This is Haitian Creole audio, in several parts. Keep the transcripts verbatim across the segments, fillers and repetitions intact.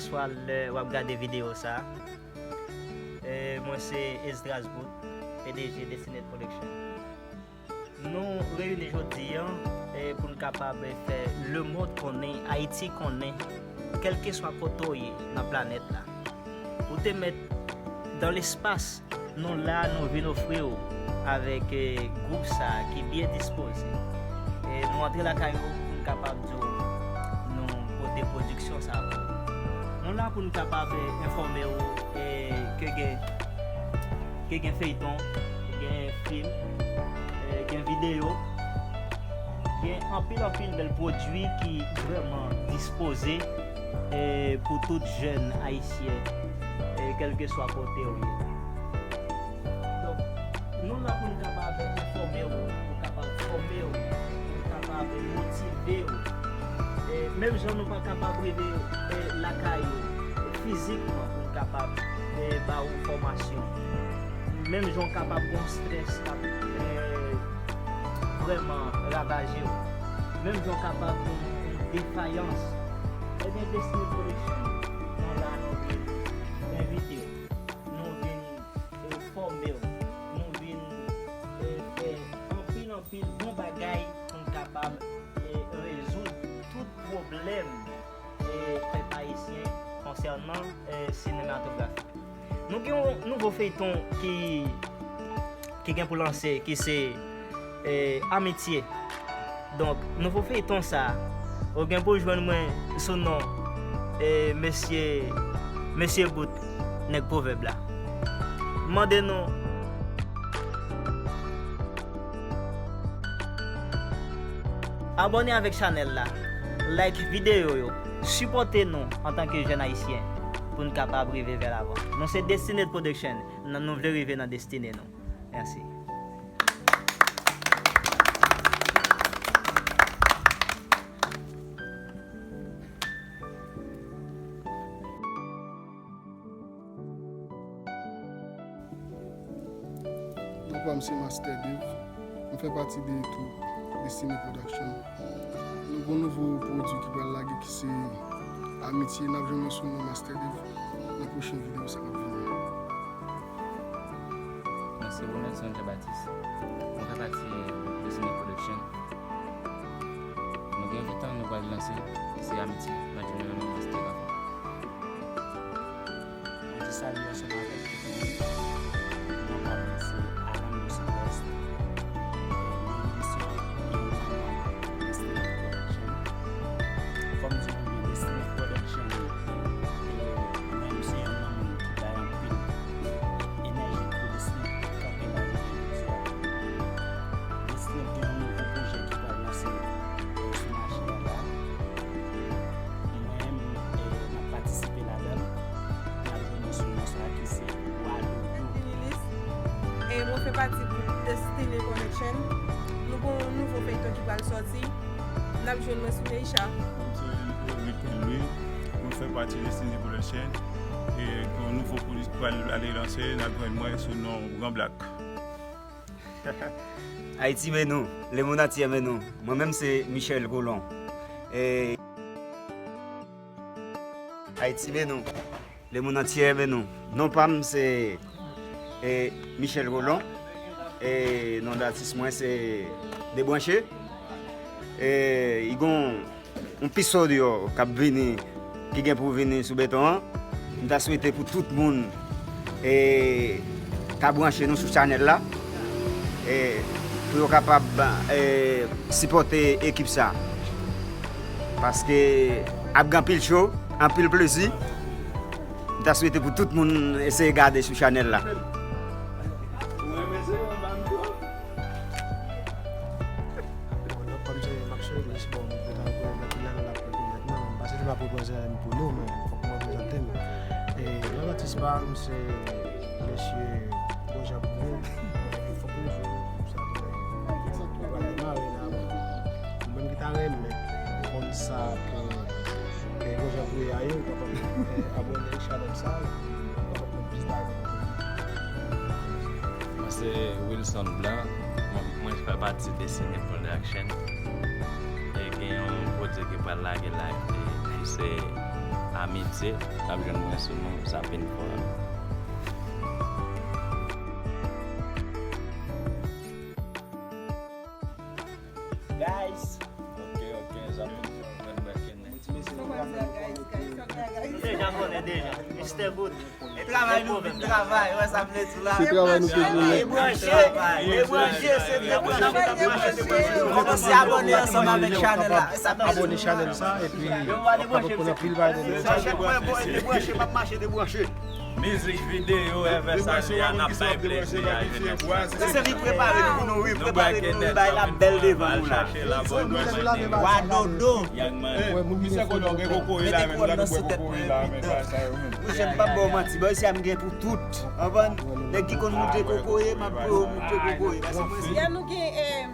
Bonswa lè w ap gade videyo sa. E, mwen se Esdras Bout, P D G Destiny Production. Nou reyini jodi a, e, pou n kapab fè lemonn konnen, Ayiti konnen, kèlkeswa kote w ye nan planèt la. Ou te mèt dans l'espace, nou la, nou vin ofri w avèk, e, gwoup sa a ki byen dispoze. E nou antre lakay ou pou n kapab di w nou pote pwodiksyon sa a pou ou. Nou la pou n kapab, e, enfòme w, e, ke gen, ke gen feyton, gen fim, e, gen videyo, gen anpil, anpil bèl pwodui ki vrèman dispoze, e, pou tout jèn ayisyen, e, kèlkeswa kote w ye. Donk, nou la pou n kapab enfòme w, pou n kapab fòme w, pou n kapab motive w. E, menm jan nou pa kapab rive, e, lakay ou, e, fizikman pou n kapab, e, ba ou fòmasyon. Menm jan w kapab gen yon strès k ap, e, vrèman ravaje w. Menm jan w kapab gen yon defayans. Ebyen, Destiny Production, nou la, nou vin envite w. Nou vin, e, fòme w. Nou vin, e, fè anpil, anpil bon bagay pou n kapab, e, rezoud tout pwoblèm, e, pèp ayisyen konsènan, e, sinematografi. Nou gen yon nouvo feyton ki, ki gen pou lanse, ki se, e, Amitye. Donk, nouvo feyton sa a, ou gen pou jwenn mwen sou non, e, mesye, mesye Bout, nèg pwovèb la. M mande nou abòne avèk chanèl la, like videyo yo, sipòte nou antanke jèn ayisyen pou n kapab rive vè lavan. Nou se Destiny Production, nan nou vle rive nan destine nou. Mèsi. Non pa m se Master Dave. M fè pati de twoup Destiny Production. Nou gen yon nouvo pwodui ki pral lage ki se Amitye. N ap jwenn nou sou non Master Dave nan pwochen videyo sa k ap vini. Mwen se Ronaldson Jean Baptiste. Mwen fè pati Destiny Production. Nou gen feyton nou pral lanse, se Amitye. N ap jwenn nou nan Instagram. Mwen te salye ansanm avèk tout moun. Non pa m se Alan Dos Santos. Mwen menm se yon manm Destiny Production. Fò m di nou byen, Destiny Production, e, mwen menm se yon manm ki bay anpil enèji pou Destiny kanpe la jounen jodi a. Destiny gen yon nouvo pwojè ki pral lanse, e, sou mache a la. Mwen menm, e, m ap patisipe ladan l. N ap jwenn nou sou non sa a ki se Wa Doudou. Lilis. E mwen fè pati gwoup Destiny Connection. Nou gen yon nouvo feyton ki pral sòti. N ap jwenn mwen sou Neisha. Mwen se Rodrigue Henry. Mwen fè pati Destiny Production. E gen yon nouvo pwodui ki pral ale lanse. N ap jwenn mwen sou non Gran Black. Ayiti men nou, lemonn antye men nou. Mwen menm se Michel Colon. E Ayiti men nou, lemonn antye men nou. Non pa m se, e, Michel Colon. E non datis mwen se Debranche. E i gon yon pisodyo k ap vini, ki gen pou vini sou beton an. M ta swete pou tout moun, e, ka branche nou sou chanèl la, e, pou yo kapab, e, sipòte ekip sa. Paske ap gen anpil cho, anpil plezi. M ta swete pou tout moun eseye gade sou chanèl la. Bon, non, kòm se Maxwell Lis, bon, mwen ta rekonèt anpil nan l ap rekonèt mwen, men m pa se li m ap reprezante pou nou, men fòk mwen reprezante m. E non, atis pa m se mesye Gonjan Boulou. Fòk nou di sa tou, nou pral demare la, bon. Ou menm ki ta renmen konn sa ke, ke Gonjan Boulou a ye, ou kapab, e, abòne chanèl sa, ou kapab konn plis bagay. Mwen se Wilson Blanc, mwen, mwen fè pati Destiny Production. E gen yon pwodui ki pral lage la, e, ki se Amitye, n ap jwenn mwen sou non Zapin Forever. Guys. Ok, ok, Zapin Forever back in it. Deja konnen deja. Mister Good. E travay nou vin travay, wè sa m vle di la. Se travay nou vin travay. Debranche, debranche, se debranche, debranche. Kòmanse abòne ansanm avèk chanèl la. Sa m vle di. Abòne chanèl sa, epi w ap kapab konn anpil bagay de nou. Chak mwen, bon, debranche, m ap mache debranche. Mizik videyo, F S A G a, n ap bay plezi a jenès la. Se li prepare nou pou nou wi, prepare nou wi, bay la bèl devan nou la. Wa dodo. Young man. Mete kòn nan sou tèt mwen epi dan. Monchè, m p ap ba w manti, bò isi a m gen pou tout. Konprann? Nèg ki konn moute kokoye, m ap ba yo moute kokoye. Paske mwen se. Ya nou gen, eh,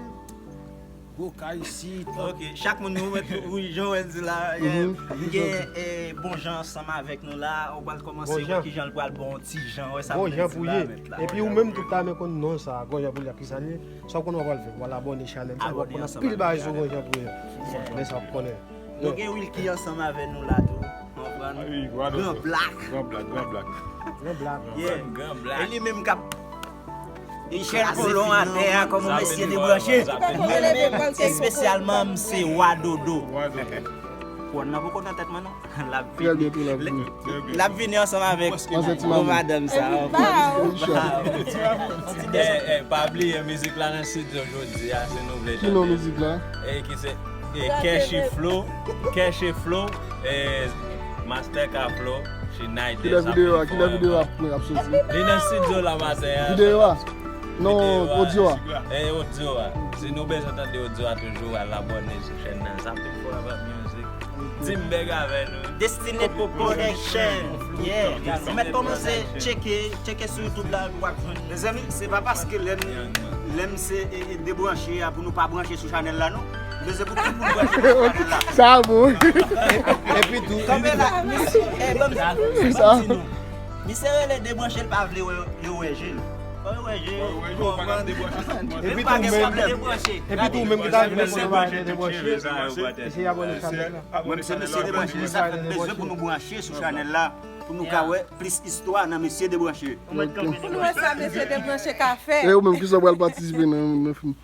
gwo kay isit. Ok, chak moun nou wè tou, wi, jan w wè di la, eh, m gen, eh, bon jan ansanm avèk nou la. Ou pral kòmanse wè ki jan l pral bon ti jan, wè sa m vle di la, mèt la. Epi ou menm tou ta men konn non sa, bon jan pou li a ki sa l ye. Sa w konn w pral fè, w pral abòne chanèl sa, w ap konn anpil bagay sou bon jan pou ye. Men sa w konnen. Nou gen Wilky ansanm avè nou la tou. Konprann? Gran Black. Gran Black, Gran Black. Gran Black. Yeah. Gran Black. E li menm k ap li chèche kolon atè a kòman mesye debranche. Mwen menm espesyalman m se Wa Dodo. Wa Dodo. Kòn nan poko nan tèt mwen non. L ap vini. L ap vini ansanm avèk gwo madanm sa. Eh, eh, pa bliye mizik la nan estidyo jodi a, si nou vle chante. Ki non mizik la? Eh, ki se, eh, Keshi Flow, Keshi Flow, eh, Master K Flow, Schneider. Kilè videyo a, kilè videyo a ap soti? Li nan estidyo la maten an. Videyo a? Non, odyo a. Eh, odyo a. Si nou bezwen tande odyo a toujou, al abòne sou chèn nan. Zapin Forever Music. Team Bèg avè nou. Destiny Production. Yeah. Ou mèt kòmanse tcheke, tcheke sou YouTube la, w ap jwenn. Mezanmi, se pa paske lè m, lè m se, e, e, debranche a pou nou pa branche sou chanèl la, non. Men se pou tout moun branche sou chanèl la. Sa bon. Epi tou. Kanpe la, misye, eh, ban m, sa. Ban m di nou. Misye rele debranche, l pa vle wè, yo wè je l. Fò yo wè je l. Epi tou menm, epi tou menm ki ta vle konn nou pa debranche. Eseye abòne chanèl la. Mwen se mesye debranche, sa fè m bezwen pou nou branche sou chanèl la, pou nou ka wè plis istwa nan mesye debranche. Pou nou wè sa mesye debranche ka fè. E ou menm, kisa w pral patisipe nan, nan fim?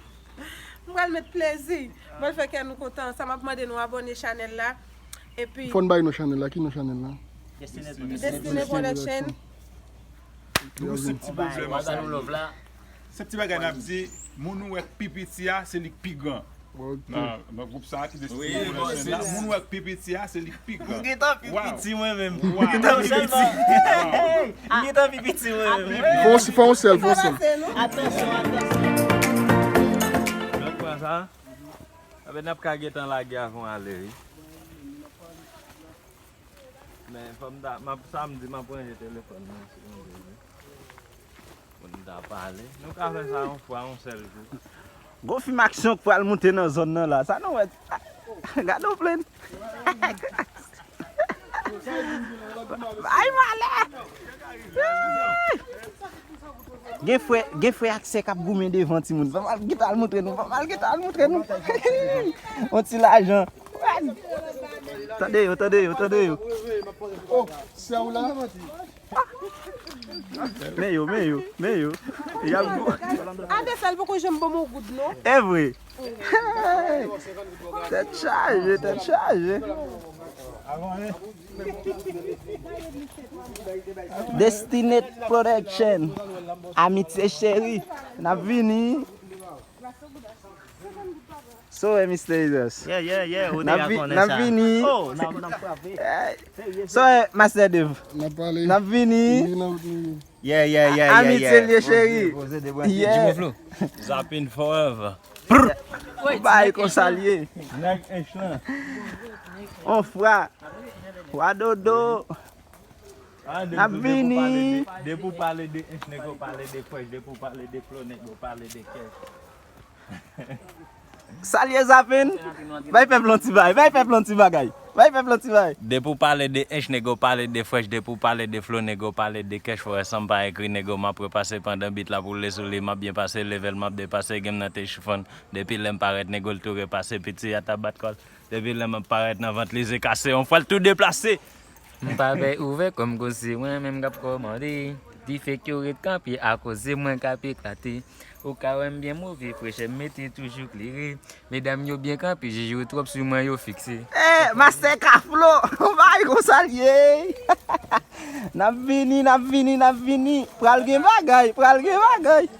M pral met plezi. M pral fè kè nou kontan. Sa m ap mande nou abòne chanèl la. Epi fò n bay non chanèl la. Ki non chanèl la? Destiny Production. Destiny Production. Nou se ti pwoblèm sa. Se ti bagay n ap di, moun ou wè k pi piti a, se li k pi gran. Ok. Nan, nan gwoup sa a ki Destiny Production la, moun ou wè k pi piti a, se li k pi gran. M gentan pi piti mwen menm. M gentan pi piti. M gentan pi piti mwen menm. Fè yon, fè yon sèl, fè yon sèl. Atansyon, atansyon. Lòt fwa sa, a ben n ap ka gentan lage avan w ale wi. Men fò m ta, m ap, sa m di, m ap ranje telefòn mwen si Bondye vle. Pou n ta pale. Nou ka fè sa yon fwa, yon sèl jou. Gon fim aksyon k pral moute nan zòn nan la. Sa nou wè? Gade w plenn. Ay, malè! Gen frè, gen frè ak sè k ap goumen devan timoun. Papa l gentan al montre nou. Papa l gentan al montre nou. On ti lajan. Tande yo, tande yo, tande yo. Oh, sè w la? Men yo, men yo, men yo. Y ap gou- Ave sèl poko janm ban m yon goud non. E vre. Tèt chaje, tèt chaje. Destinate Production. Amitye cheri. N ap vini. So, eh, Mister Jesus. Yeah, yeah, yeah. Ou deja konnen sa. N ap vini. Oh, n ap, n ap frape. So, eh, Master Dave. N ap pale. N ap vini. Wi, n ap vini. Yeah, yeah, yeah, yeah, yeah. Amitye liye cheri. Poze, poze, debranche. Yeah. Jimmy Flow. Zapin Forever. Bay konsa l ye. Nèg ench lan. On fwa. Wa dodo. N ap vini. Depi w pale de ench, nèg yo pale de fresh. Depi w pale de flow, nèg yo pale de cash. Salye Zapin. Bay pèp lan ti bagay. Bay pèp lan ti bagay. Bay pèp lan ti bagay. Depi w pale de ench, nèg yo pale de fresh. Depi w pale de flow, nèg yo pale de cash. Frè, san m pa ekri, nèg yo m ap repase pandan beat la boule sou li. M ap byen pase, level m ap depase. Game nan te chifonn. Depi lè m parèt, nèg yo l tou repase. Piti a t ap bat kò l. Depi lè m ap parèt nan vant li, ze kase. On fwa l tou deplase. M pa vle ouvè kòm koze, mwen menm k ap kòmande. Dife k yo ret kanpe akoz mwen k ap eklate. Ou ka wè m byen move, frechè m mete toujou klere. Medam yo byen kanpe, je yo twòp sou mwen yo fikse. Eh, Master Kaflo, ou bay konsa l ye. N ap vini, n ap vini, n ap vini. Pral gen bagay, pral gen bagay.